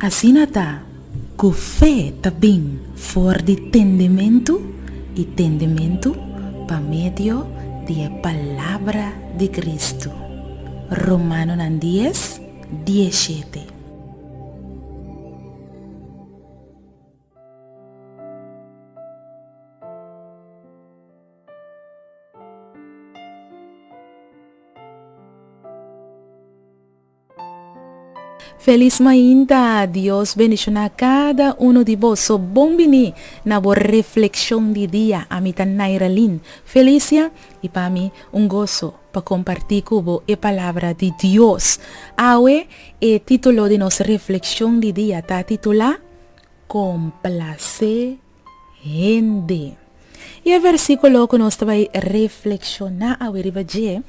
Asina ta ku fe ta bin for di tendementu i tendementu pa medio di e palabra di Kristu. Romanonan dies, diesshete. Felis mainta! Dios bendiciona cada uno di boso. Bon bini na bo reflexion di dia. Ami ta Nairalyn Felicia y pa mi un goso pa comparti cu bo e palabra di Dios. Awe e titulo di nos reflexion di dia ta titula Complace Hende. I e versíkulo ku nos ta bai reflekshoná awe riba dje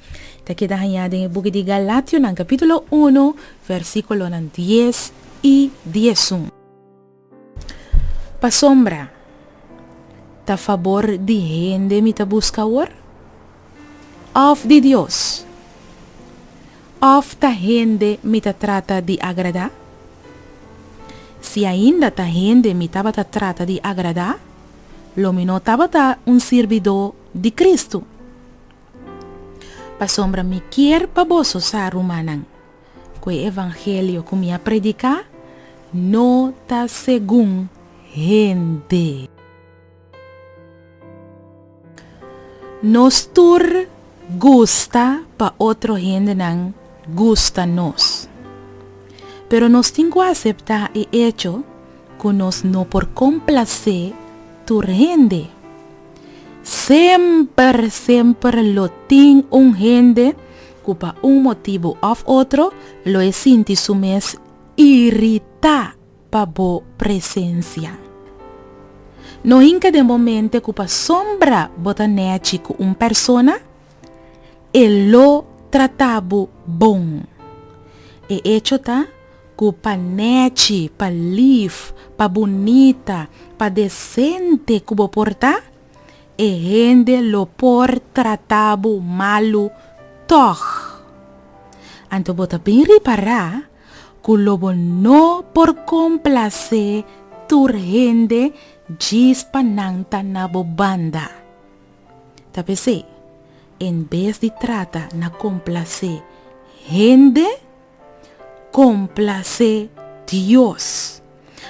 ta keda hañá den e buki di Galationan kapítulo unu, versíkulonan dies i diesun. Pasobra ta fabor di hende mi ta buska awor, òf di Dios? Òf ta hende mi ta trata di agradá? Si ainda ta hende mi tabata trata di agradá, lo mi no tabata un sirbidó di Kristu. Pasobra mi kier pa boso sa, rumannan, ku e evangelio ku mi a prediká no ta segun hende. Nos tur gusta pa otro hendenan gusta nos. Pero nos tin ku aseptá e echo ku nos no por komplasé tur hende. Semper, semper lo tin un hende ku pa un motibu òf otro lo e sinti su mes iritá pa bo presensia. No hinka den bo mente ku pasobra bo ta nèchi ku un persona, e lo trata bo bon. E echo ta ku pa nèchi, pa lif, pa bunita, pa desente ku bo por ta, e hende lo por trata bo malu tòg. Anto bo ta bin ripará ku lo bo no por komplasé tur hende djis pa nan ta na bo banda. Ta p'esei, en bes di trata na komplasé hende, komplasé Dios.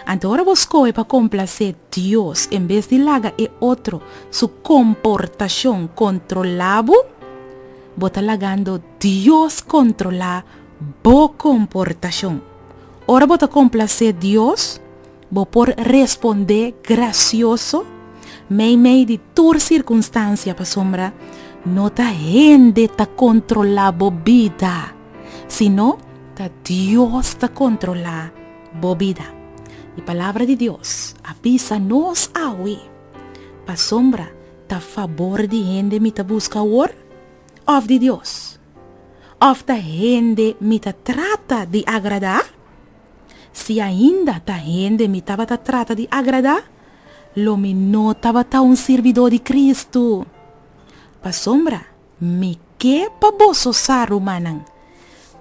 Anto ora bo skohe pa komplasé Dios en bes di laga e otro su komportashon kontrolá bo, bo ta lagando Dios kontrolá bo komportashon. Ora bo ta komplasé Dios, bo por respondé grasioso meimei di tur sirkunstansia pasobra no ta hende ta kontrolá bo bida, sino ta Dios ta kontrolá bo bida. E Palabra di Dios a bisa nos awe, Pasobra ta fabor di hende mi ta buska awor, òf di Dios? Òf ta hende mi ta trata di agradá? Si ainda ta hende mi tabata trata di agradá, lo mi no tabata un sirbidó di Kristu. Pasobra mi ke pa boso sa, rumannan,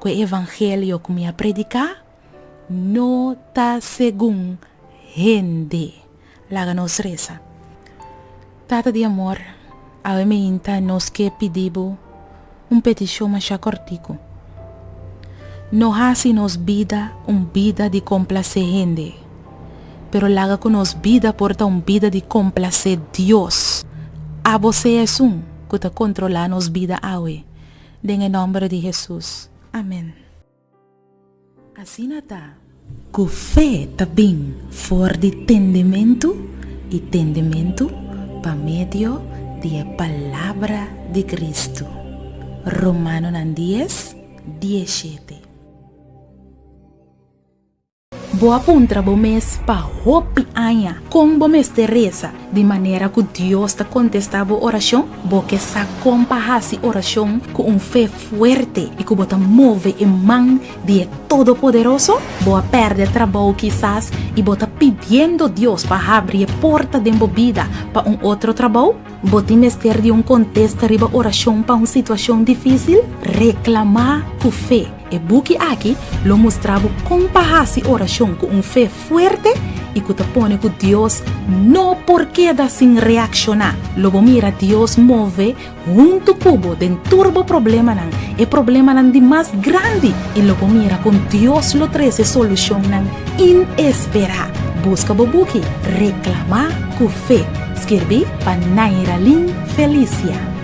ku e evangelio ku mi a prediká no ta segun hende. Laga nos resa. Tata di amor, awe meinta nos ke pidi bo un petishon masha kòrtiku. No hasi nos bida un bida di komplasé hende, pero laga ku nos bida por ta un bida di komplasé Dios. Abo sea esun ku ta kontrolá nos bida awe. Den e nòmber di Hesus. Amèn. Asina ta ku fe ta bin for di tendementu i tendementu pa medio di e palabra di Kristu. Romanonan dies, dieshete. Bo a puntra bo mes pa hopi aña kon bo mester resa. Di manera ku Dios ta kontestá bo orashon? Bo ke sa kon pa hasi orashon ku un fe fuerte i ku bo ta move e man di e Todopoderoso? Bo a pèrdè trabou kisas i bo ta pidiendo Dios pa habri e porta den bo bida pa un otro trabou? Bo tin mester di un kontesta riba orashon pa un situashon difísil? Reklamá ku fe! E buki aki lo mustra bo kon pa hasi orashon ku un fe fuerte i ku ta pone ku Dios no por keda sin reakshoná. Lo bo mira Dios move huntu ku bo den tur bo problemanan, e problemanan di mas grandi, i lo bo mira kon Dios lo trese solushonnan inesperá. Buska bo buki Reklamá ku Fe, skirbí pa Nairalyn Felicia.